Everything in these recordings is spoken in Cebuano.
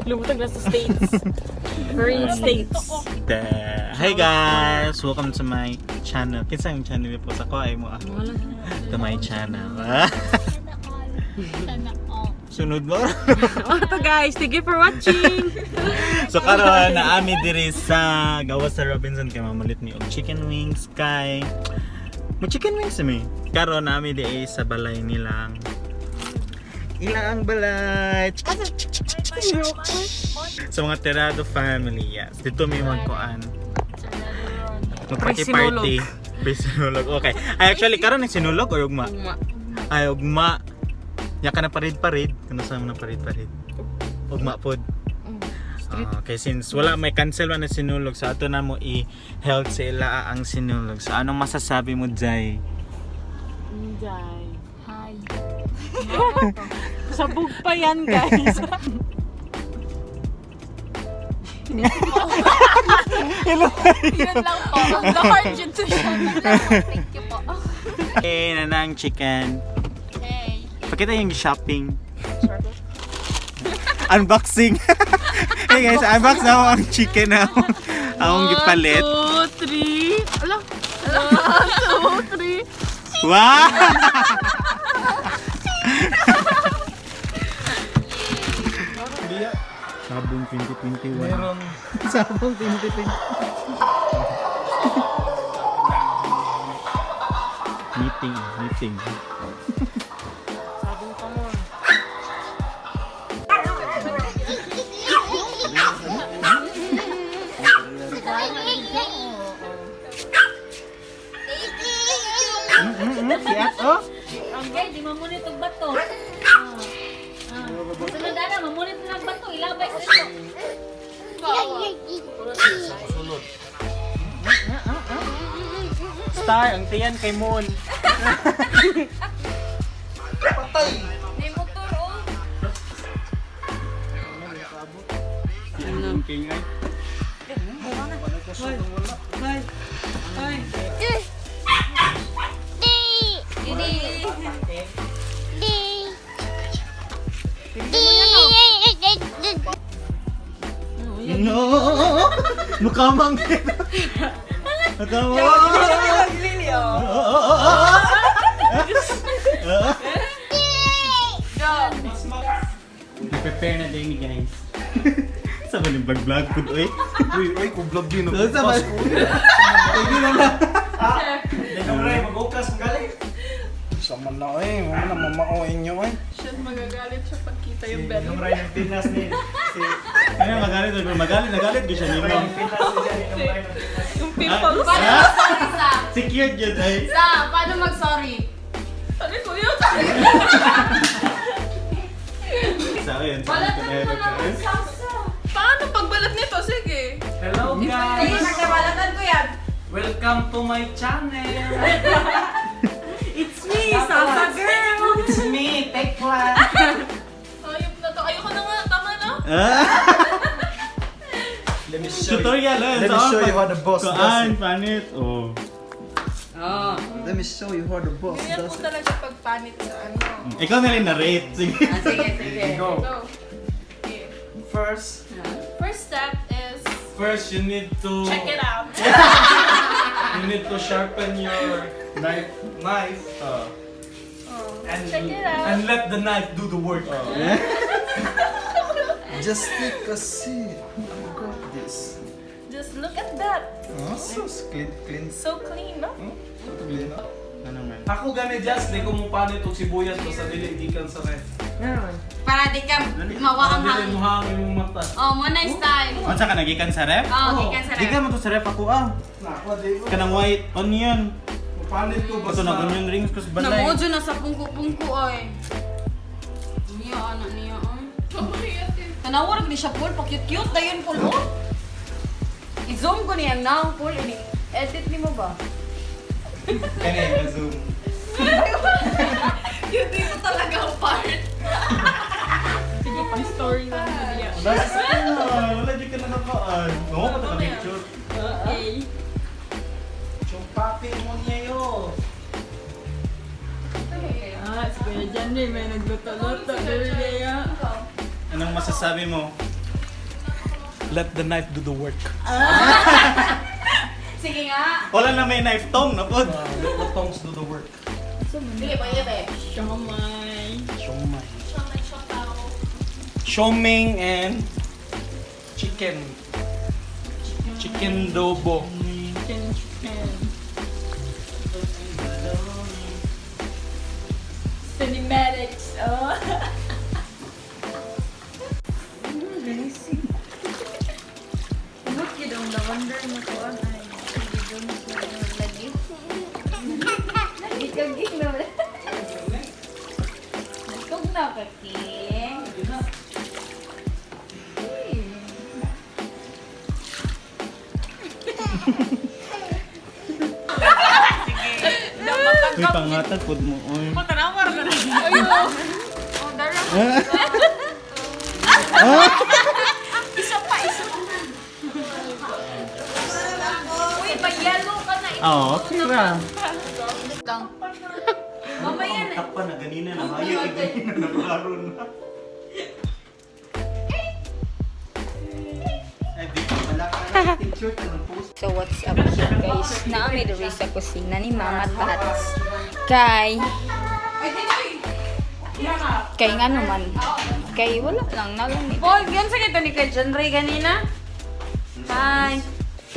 Lumutag na sa States. We're in States. Hi guys! Welcome to my channel. Kinsa ang channel po sa ko ay mo ah. To my channel. Sana all. Sunod mo. Oh, to guys, thank you for watching. So karon na ami diri sa gawas sa Robinson kay mamalit mi og chicken wings kay mo chicken wings mi. Karon na ami diri sa balay nilang ilang ang balay. Sa mga Terado family, yes. Dito mi magkuan. Magparty-party. Pre-sinulog. Okay. Ay, actually, karon ang sinulog or ugma? Ugma. Ay, ugma. Ya ka na parid-parid. Kano sa mo na parid-parid? Ugma pod. Street. Ah, okay, since wala may cancel man na sinulog, so ato na mo i-health sa ila ang sinulog. So anong masasabi mo, Jai? Inday. Hi. Sabog pa yan, guys. Yun lang po. The hard yun to siya. Thank you po. Eh, nanang chicken. Hey. Pakita yung shopping. Unboxing. Hey guys, unbox na ako ang chicken na akong gipalit. 1, 2, 3. Ala. 1, 2, 3. Wow! Sabong 2021. Meron. Sabong 2021. Meeting, meeting. Sabong pa mo. Siyat, oh! Okay, di mamunit og bato. Ah. Sunod ana, mamunit na ang bato, ilabay sa ito. Sulod. Star, ang tiyan kay Moon. Patay! May motor oh. King ay. Ay. Ay. Didi. No! Mukamang! Mukamang! Prepare na din guys. Sa ba yung vlog po oy? Uy, uy, kung vlog din. Sa ba? Hindi na lang. Pre, mag-ukas, magaling. Sama na eh, mama na mamao inyo eh. Siya magagalit siya pagkita yung belly. Yung Ryan Pinas ni si Ano magalit? Magalit, nagalit ko siya ni ma'am. Pinas ni Jenny, yung Ryan Pinas. Yung pimples. Ah, secured yun ay. Sa, paano mag-sorry? Sabi ko yun. Sa akin. Wala ka naman salsa. Paano pagbalat nito? Sige. Hello Sige, guys! nagkabalatan ko yan. Welcome to my channel! It's me, Salsa Girl. It's me, Tekla! Ayop na to. Ayoko na nga. Tama na. Let me show you. Tutorial eh. Let me show you how the boss does Kuan, it. panit. Oh. Oh. Let me show you how the boss Ganyan po does it. talaga pagpanit sa ano. Ikaw na rin narrate. Sige. Ah, sige, sige. Go. Go. Okay. First, First step is first you need to check it out. You need to sharpen your knife Oh. and Check it out. and let the knife do the work. Just take a seat. I got this. Just look at that. Oh, so clean, clean. So clean, no? Clean. Ano man? Ako gani just di ko mo panit og sibuyas basta dili gikan sa ref. Para di ka mawa ang Dili hangin. mo hangin imong mata. Oh, mo na style. Unsa ka nagikan sa ref? Oh, gikan sa ref. Gikan mo to sa ref ako ah. Na ako di ko. Kanang white onion. Mupanit ko Ito basta. na onion rings ko sa balay. Namojo na sa pungko-pungko ay. Niya ana niya ay. Tanawa ra ni siya Paul, pa cute cute dayon Paul oh. I-zoom ko niya now Paul ini. Edit nimo ba? Kani na zoom. Yun dito talaga ang part. Sige, pang story lang niya. Wala sa wala di ka nakakaan. Oo, pa ka picture. Okay. Chumpapi mo niya yo. Ah, si Kuya Janry may nagluto-luto. Dali niya. Anong masasabi mo? Let the knife do the work. Sige nga. Wala na may knife tong na pod. Let the tongs do the work. Sige, pwede ba? Siomay. Siomay. Siomay, siopaw. Siomay and chicken. Chicken adobo. Chicken, chicken. Cinematics. Oh. Look, yun ang lavender mo to. Ay, hindi doon sa lagi. Lagi ka gig na. Nagtog na ka, King. Uy, pangatag pod mo oy. Oh, dara. Isa pa, isa pa. Uy, pa-yellow ka na. Oh, okay ra. Mamaya na. Takpan na ganina na hayo eh, ganina na karon na. Ay, di wala ka na picture ka ng post. So what's up here, guys? Naami diri sa kusina ni Mama Tats. Kay Kay nga naman. Kay wala lang nalang ni. Paul, yun sa kito ni kay John Ray ganina. Hi.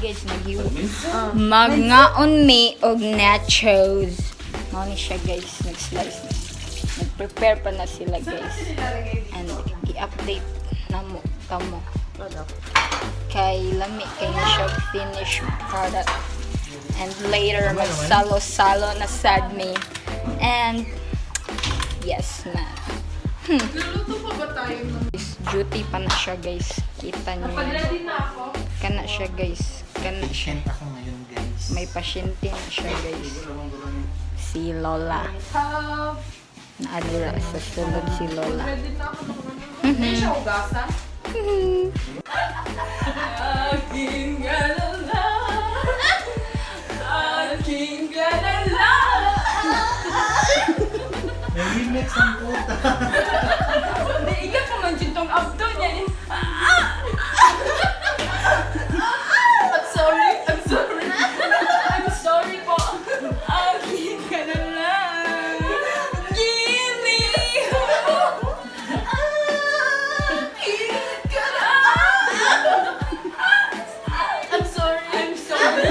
Guys, naghiw. Magngaon mi og nachos. Mao ni siya, guys, nag-slice na. Nag-prepare pa na sila, guys. And i-update na mo kamo. Kay lami kay na siya og finished product. And later magsalo-salo na sad me. And yes, man. Luluto pa ba tayo? Is duty pa na siya, guys. Kita niyo. Yan. Pag-ready na ako. Kana siya, guys. Kana siya. Patient ako ngayon, guys. May pasyente na siya, guys. Si Lola. Naadura sa sulod si Lola. Ready na ako ng ano. Hindi siya ugasan. Aking galala. Aking galala. May remix ang puta. Hindi, iyak pa man dyan tong abdo niya. I'm sorry. I'm sorry. I'm sorry po. Aking galala. Give me. Aking galala. I'm sorry. I'm sorry.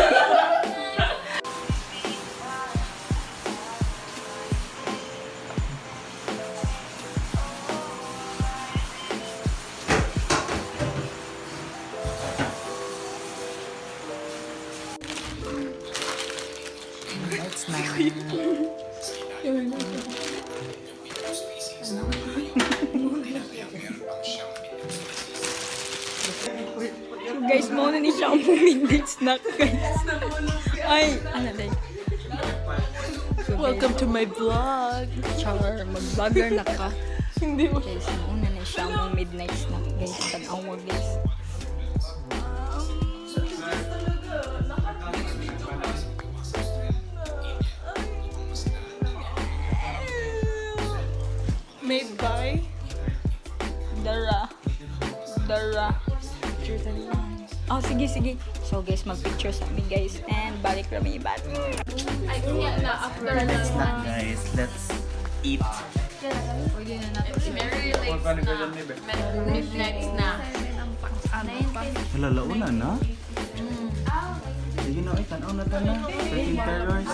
Guys, mo na ni siya ang midnight snack, guys. Ay, ano day? Welcome to my vlog. Char, mag-vlogger na ka. Hindi mo. Guys, mauna na siya ang midnight snack, guys. Tanawa, guys. Made by Dara. Dara. Oh, sige, sige. So, guys, mag-picture sa amin, guys. And balik kami ibat. Ay, kanya na after Let's na. not, guys. Let's eat. It's very late na. Midnight na. Wala, launa na. Sige na, ay, tanaw na tanaw. 13 terrors.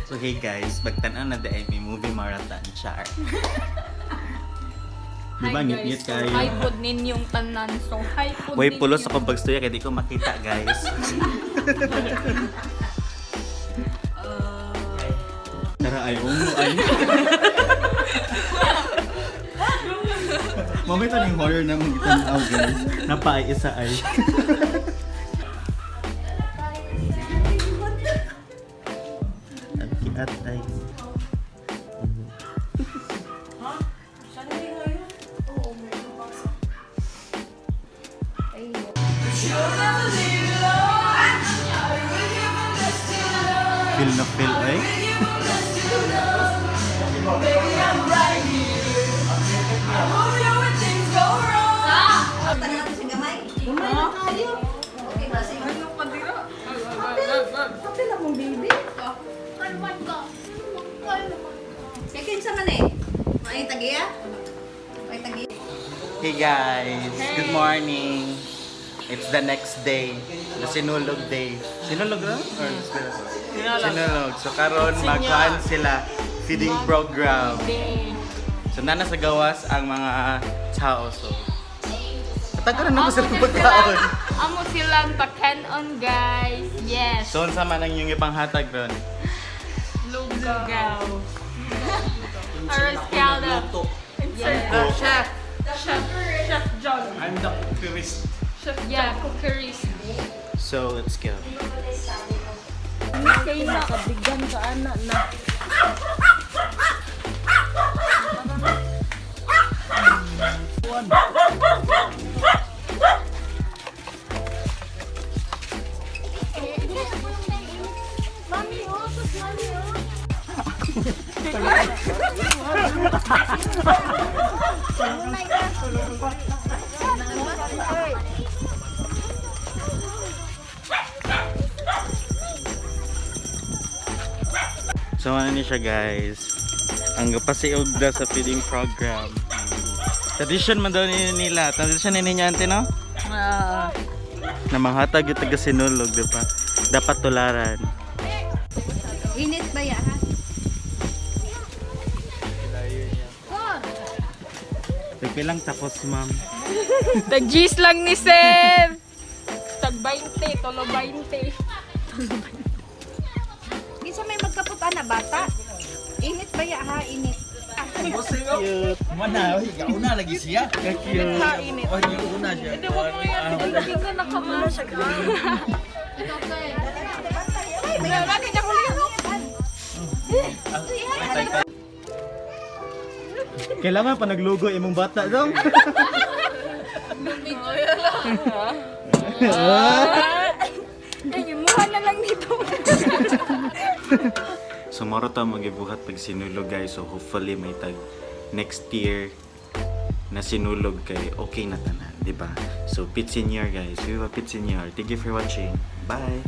So hey guys, magtanaw na the may movie marathon, char. Diba, ngit-ngit kayo. Hi pod ninyong tanan. So, hi pod Way pulos akong pagstuya kaya di ko makita, guys. Tara, ay, umu, ay. Mamay ito yung horror na mong itanaw, guys. Napa ay isa ay. At kiat ay. Feel na feel ay. Sa! tagiya? Ay, tagiya. Hey guys, good morning. It's the next day, the Sinulog day. Sinulog ra? Or Sinulog. So karon magkaan sila feeding program. So nana sa gawas ang mga tao so. Katagaran na mo sila pagkaon. Amo silang pakan-on, guys. Yes. So unsa man ang inyong ipanghatag ron? Lugaw. Aros caldo. Cook. Chef. Chef. Chef John. I'm the cookerist. Chef, yeah, cookeries. So let's go. Kay na kabigyan ka ana na. Mami, oh, sus, mami, oh. So ano ni siya guys? Ang pasiog daw sa feeding program. Tradition man daw ni nila. Tradition ni ninyo ante no? Ah. Na manghatag yung taga sinulog, di ba? Dapat tularan. Init ba ya, ha? Tagpilang tapos, ma'am. Tag G's lang ni Sir. Tag 20, tolo 20. Kinsa may magkaputa na bata? Init ba ya, ha? Init. Cute. Mana, oy, gauna lagi siya. Cute. Oy, gauna siya. Hindi, wag mo yan. Hindi ka nakamask. Kailangan pa naglugo imong bata dong. Ay, imuha na lang nito. So moro ta magibuhat pag sinulog guys. So hopefully may tag next year na sinulog kay okay na tanan, di ba? So Pit Senior guys. Viva Pit Senior. Thank you for watching. Bye.